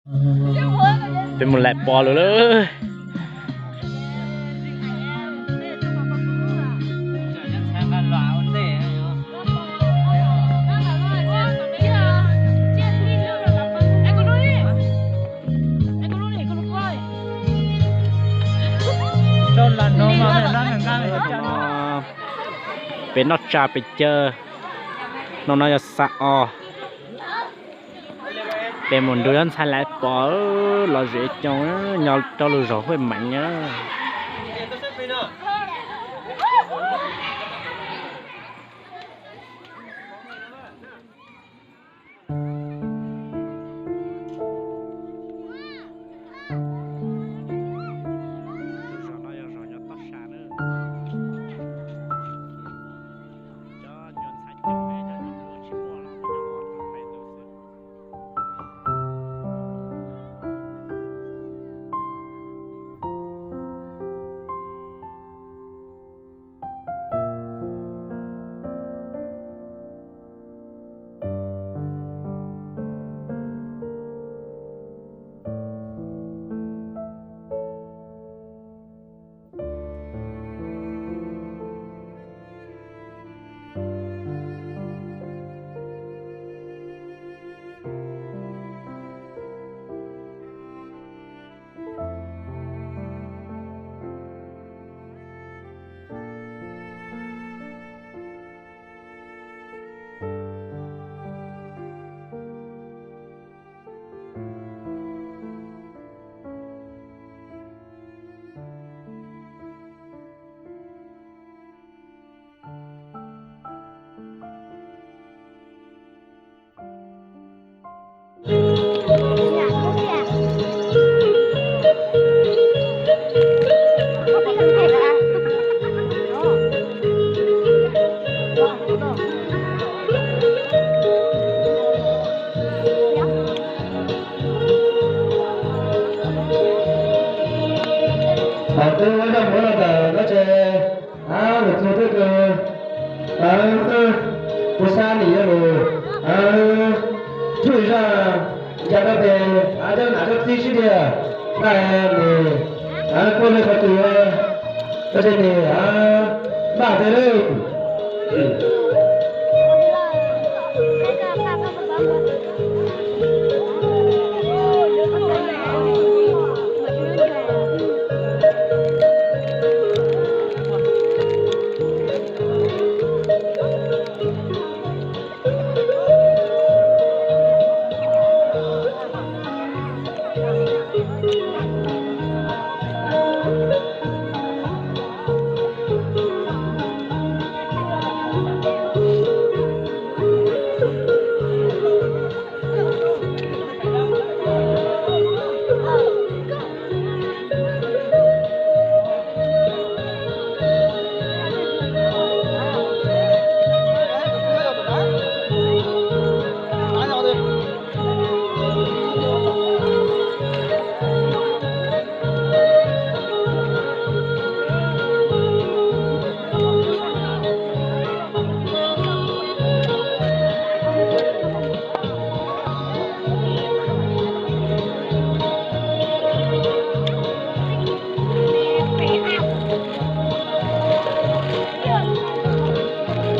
Peb mus laim pov lawm lauj. Peb noj tshais peb caw, hnub no yog xav os. Peb mus nrug cov ntxhais laim pov los zem coob nyob rau lub zos Huaj Meev na. Thaum twg ua zaj muab los ntawm no ces, a, lwm tus twb kawg, a, kuv sab nim yuav lus, a, tsuj zaj, ncav rau pem, a, cov nam cov txiv sib tiag, npaj nis, a, kuj li qhov twg, koj tsis nim, a, npaj tiag lawm.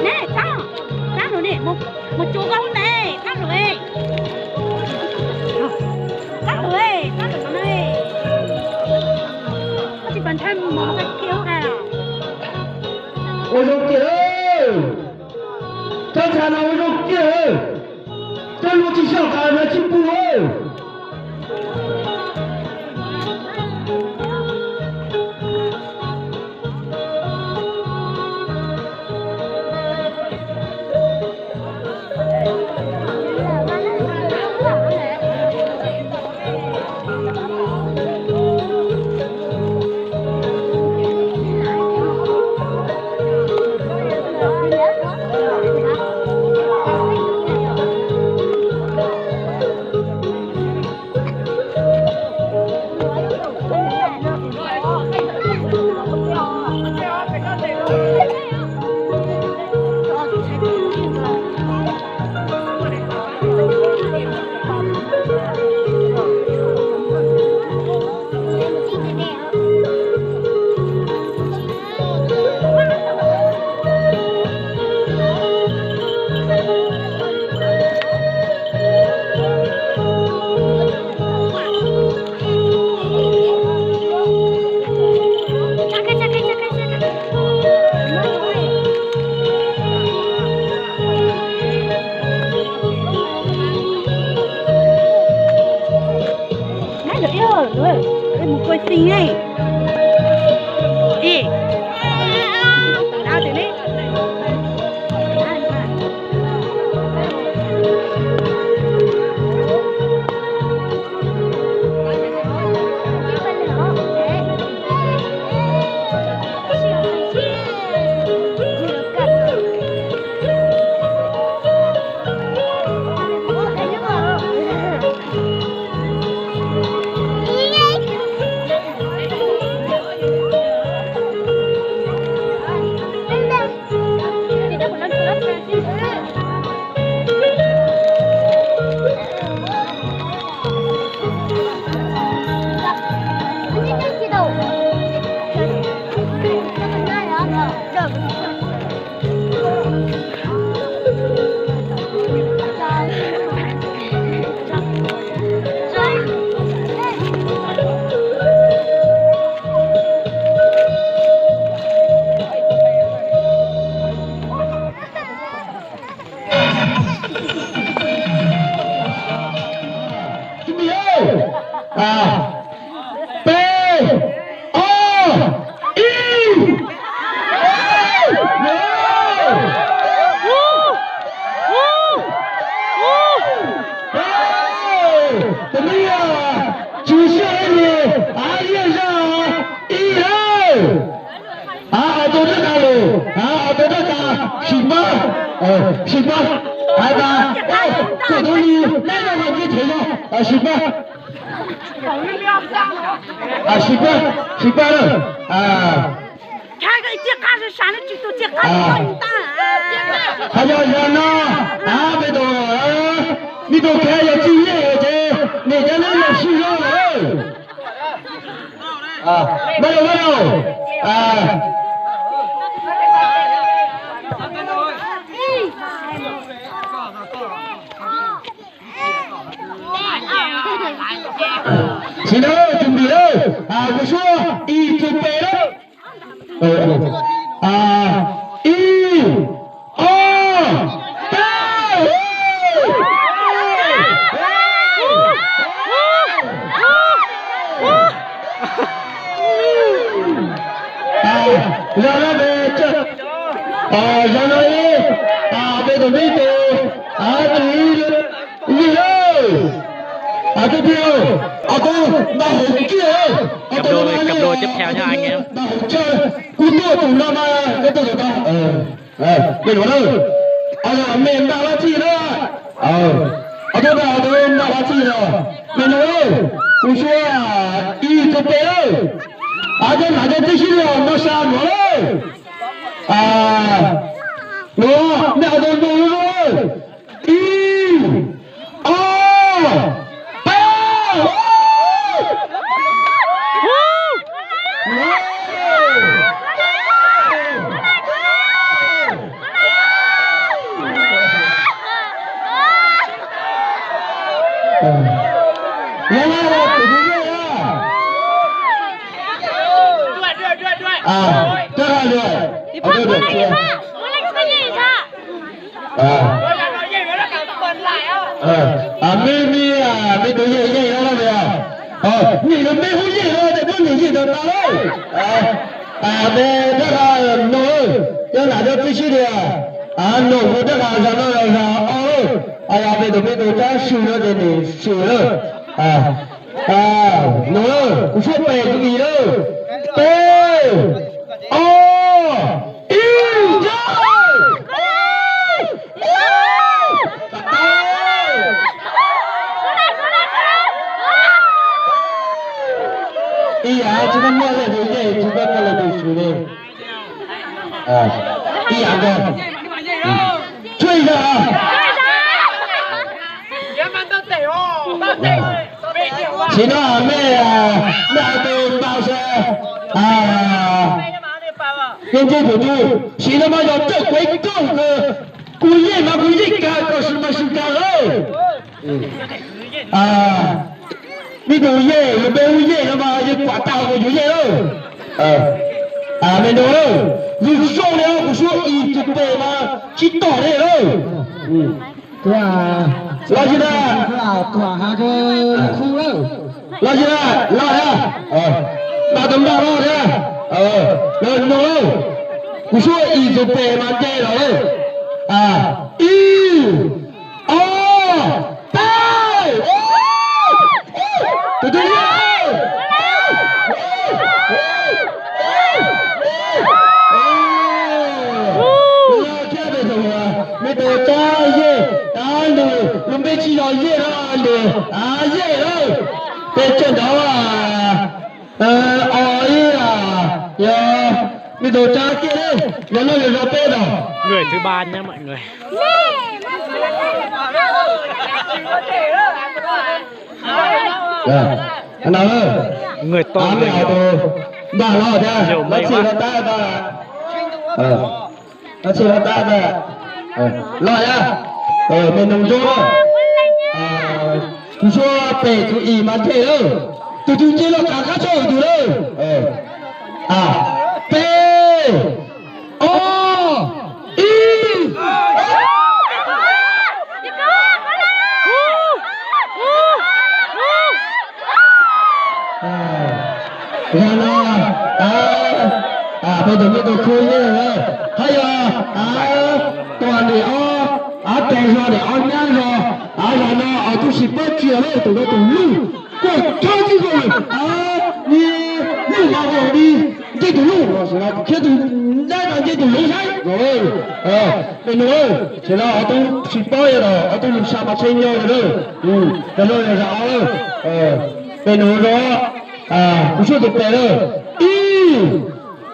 Ne, tab, tab lug ne, mus, mus tsuav koj lub ne, tab lug e. Tab lug e, tab lug no ne. Koj tsis pom ntshai mus koj kiag lub qab los. Ua zoo kiag, cov ntxhais no ua zoo kiag, cov lus tsis xyaum tas lawv tsis pum. Xi ne. Ê. Tao tụi ne. Peb, ob, ib. Tus me nyuam, tsis siab li, av liaj zaj ib lawm. Av, av tau dab tas lawm, av tau dab tas, sim pab, sim pab, av tas, txog tus li, neb nyob hauv kev them no, sim pab. Sim pab, sim pab lawm. Hos yog yog no, peb tus, me tus kheev yog tsis yeej ces nim cov neb yog sib zog lawm. Maj lug, maj lug. Sim no, tus ntim lawm, kuv suab ib, tus pem lawm. Ib, ob, peb. Zaum no peb, zaum no ib, peb tus me tus, tus ib, ib lawm. Tus pem, tus npaj hauv kiag, tus npaj hauv kiag, kuv tuaj tus no mas koj tuaj tus no. Me nuav na, me npaj hauv txhij na, tus npaj hauv txhij na, me nuav, kuv suab ib, tus pem lawm. Cov nam cov txiv sib nyob sa nuav lawm. Nuav, me tus nus lub, ib, ob, peb. Me, me, me tus yeej yeej no los, nim no me hu yeej no ces muab nim yeej tau tas lawm. Me dab qha no, cov nam cov txiv sib nyob, nus kuv dab qha zag no los zag ob lawm. Yog me tus me tus tab sis no ces nim sim lawm. Nus, kuv suab pem kuv nim lawm. Peb, ob, ib, yog. Ib yam tsis muaj leej twg yeej, tsis muaj leej twg swm li. Ib yam nkaus. Tshuav ib zag. Sim no mej, mej hais tus npau sawv, yeej ntsib tus twg, sim no mas yog coj kuv ib koj, kuv yeej mas kuv yeej kag, koj sim mas sim kag lawm. Me tus yeej, yus npe hu yeej no mas yeej pom tag mus yus yeej lawm. Me nus, yus zoo li kuv suab ib tus pem mas tsis tom li lawm. Los yus na, kuv hais rau khub lawm. Los tsis los, los na. Npaj tau npaj los na. Los no, kuv suav ib tus pem mas nce los lawm. Ib, ob, peb. Tus twg yeej? Los thiab peb tus, me tus Tsab yeej, tab nws lub npe tsis yog Yeej no, nws Yeej lawm. Peb coj nrov, o ib, yog me tus Tsab kiag lawm, yog no yog zog peb ntag. Npaj los thiab, los txhim los tab, los txhim los tab, los na. Me noog ntsuab, kuv suav pem tus ib mas nce lawm, tus twg nce los kav qab tso tus lawm. Peb, ob, ib. Zag no, peb tus me tus khub yeej, hab yog tuag nim ob, ab teg zog nim ob nyab zog, zag no ob tug sib pab tsia lawm, tus no tus luj kuj tshab tib zoo, ab, luj mas zoo li nce tus luj, tus khiav tus dab no nce tus luj saib. Peb nug, sim no ob tug sib pab yog ob tug lug sa mas tshee nyo lawm, yog no yog zag ob lawm. Peb nug zog, kuv suav tus pem lawm. Ib,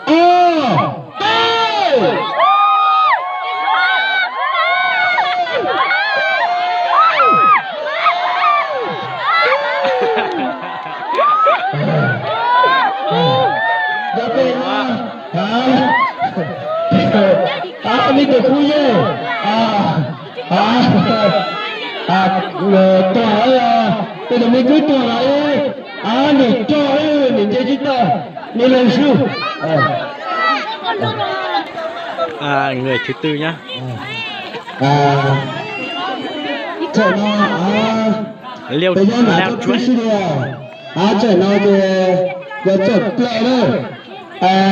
ob, peb. Nyob peb no, ab, me tus khub yeej, tuag, peb tus me kwv tuag los, ab, nws coj, nws nce tsis tau, nws leeg sub. Thaum no, peb nyob nram tsob pib sib dias, txawm no ces yog txawm plaws lawm,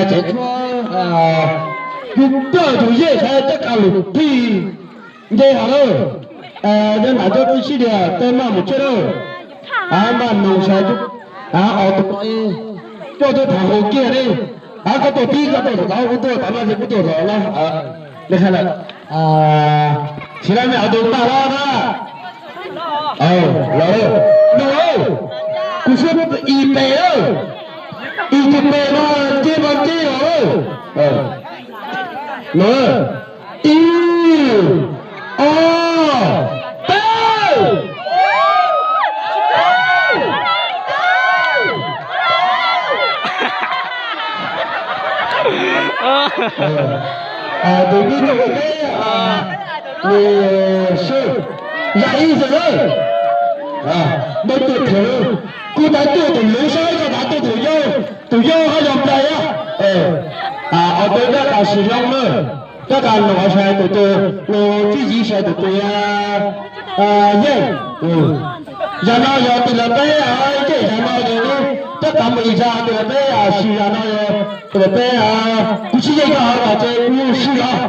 ces tshuav yug pawg tus yeej saib tab kav lug plig nce hov lawm. Nyob nram tsob pib sib dias tej maj mus tshiab lawm, maj noog saib, ob tug coj tuaj tham hauv kiag li. Koj tuaj pib koj tuaj tom no, kuv tuaj tom no ces kuv tuaj tom no. Li hais lawm, tsis tau me ob tug npaj hlob na. Los, no, kuv suav ib pem lawm, ib tug pem mas nce mas nce los lawm. No, ib, ob, peb. Tus me tus peb, nws sawv, zam ib xwm lawm. Npawg Tuam Kheev, kuv tab tuaj tus luv saib koj tab tuaj tus yau, tus yau hab yog nplais. Ob tug dab qas sim zoo na, dab qas nov sai tus tus, nws tsis yig sai tus tus yeej. Zag no yog tus lawv peb yeej, zag no yog dab qas mus ib zag tus lawv peb sim, zag no yog tus lawv peb, kuv tsis yeej koj hab los ces kuv sim los.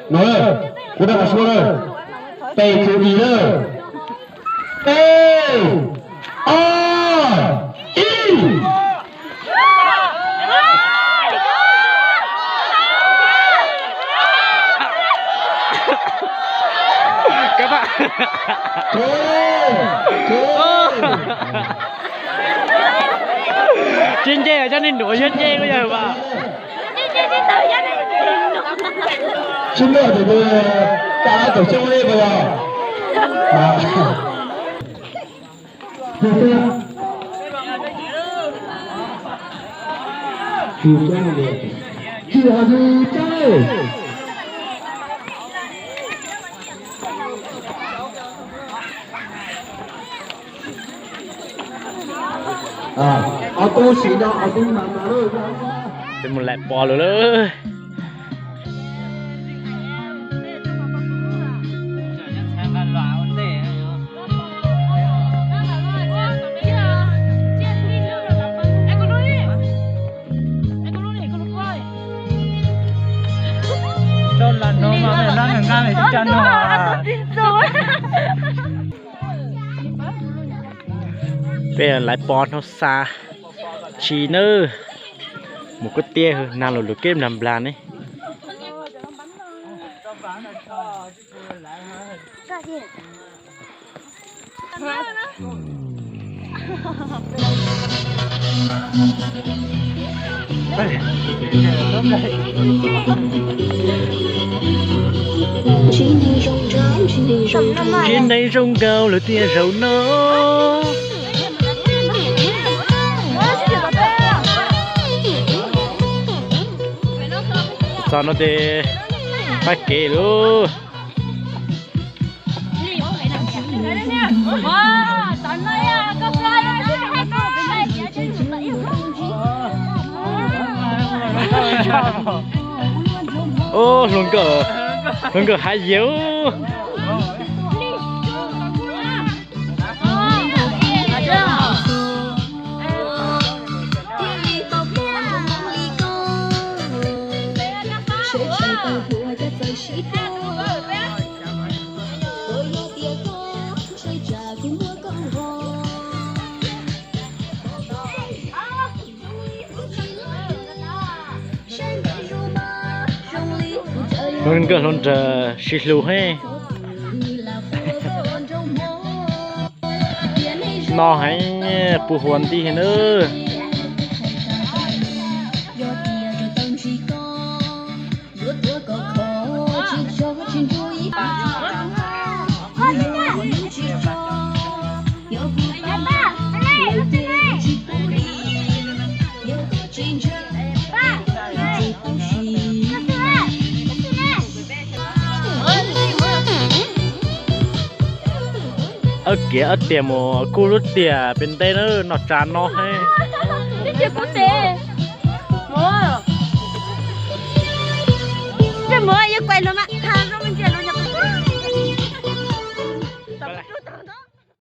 No, kuv dab qas suav lawm, peb tus ib lawm. Peb, ob, ib. Tsis nce, cov neeg nuav yuav nce kuj yog mas. Sib muaj tus tus, caj dab tus xyoob li puas yog? Ob tug sim no ob tug mam mam lawm. Peb mus laim pog lawm lauj. Peb laiv pov hnub xa tsis nawb, mus kuj tiag, nag lug lug keb nplag nplag ne. Tsev neeg zoo nkauj lawm tiag zaum no. Txog no ces pab kev lauj. Ub, hluas nkauj, hluas nkauj hav yawg. Hluas nkauj hluas nraug sib hlub heev. No heev, puv huam nti heev nawb. Wb kiav wb tias mus kub lub tiam pem ntej na, noj tsav no heev. Mus, yuav kuais no mas.